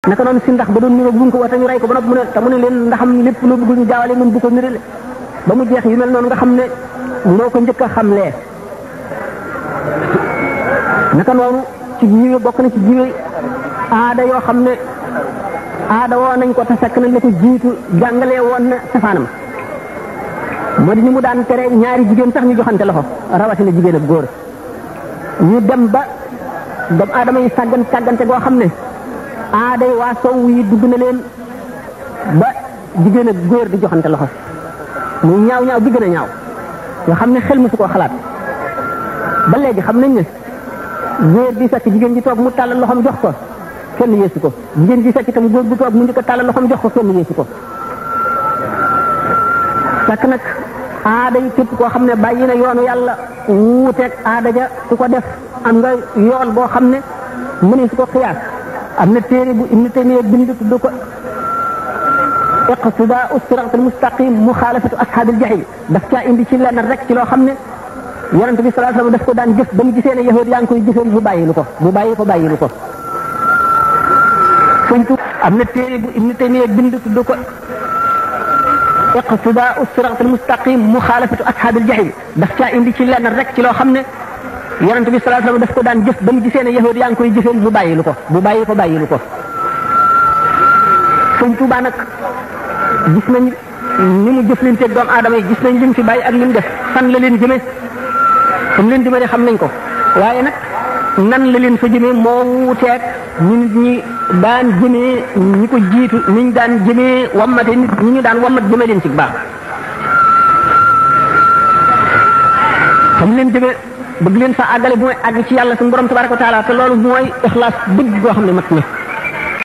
naka noonu si ndax ba doon niroog buñ ko wata ñu rey ko ba noppi mu ne te mu ne leen ndaxam lépp lu bëgg ñu jaawale mun bu ko nirale ba mu jeex yu mel noonu nga xam ne moo ko njëkk a xamlee naka noonu ci jiwe bokk na ci jiwe aada yoo xam ne aada woo nañ ko te fekk nañ la ko jiitu jàngalee woon na safaanam moo di ni mu daan tere ñaari jigéen sax ñu joxante loxo rawatina jigéen ak góor ñu dem ba doomu aadama yi sàggante goo xam ne aaday waa sow yi dugg na leen ba jigéen ak góor di joxante loxo muy ñaaw bi gën a ñaaw nga xam ne xel mu su ko xalaat ba léegi xam nañ ne góor bi fekk jigéen ji toog mu tàllal loxoom jox ko kenn yeesu ko jigéen ji fekk itam góor bu toog mu njëkk a tàllal loxoom jox ko kenn yeesu ko fekk nag aada yi képp koo xam ne bàyyi na yoonu yàlla wuuteeg aada ja ku ko def am nga yool boo xam ne mënees ko xiyaas am na téere bu Ibnu Taymiya bind tudd ko iqtidaa'u siraatal mustaqim muxaalafatu ashaabil jahim daf caa indi ci lenn rek ci loo xam ne yonent bi sallallahu alayhi wasallam daf ko daan jëf ba mu gisee ne yahuud yaa ngi koy jëfee mu bàyyi lu ko sëñtu am na téere bu Ibnu Taymiya bind tudd ko iqtidaa'u siraatal mustaqim muxaalafatu ashaabil jahim daf caa indi ci lenn rek ci loo xam ne yonent bi sallallahu alayhi wasallam daf ko daan jëf ba mu gisee ne yahuud yaa ngi koy jëfee mu bàyyi lu ko Sëñ Tuubaa nag gis nañ ni mu jëflanteeg doomu aadama yi gis nañ lim fi bàyyi ak lim def fan la leen jëmee fan leen jëmee xam nañ ko waaye nag nan la leen fa jëmee moo wuuteeg ñi daan jëmee ñi ko jiitu niñ daan jëmee wammate nit ñi ñu daan wammat jëmee leen ci baax xam leen jëmee bëgg leen fa àggale bu mooy àgg ci yàlla suñu borom tabaraka wa taala te loolu mooy ixlaas dëgg goo xam ne mat na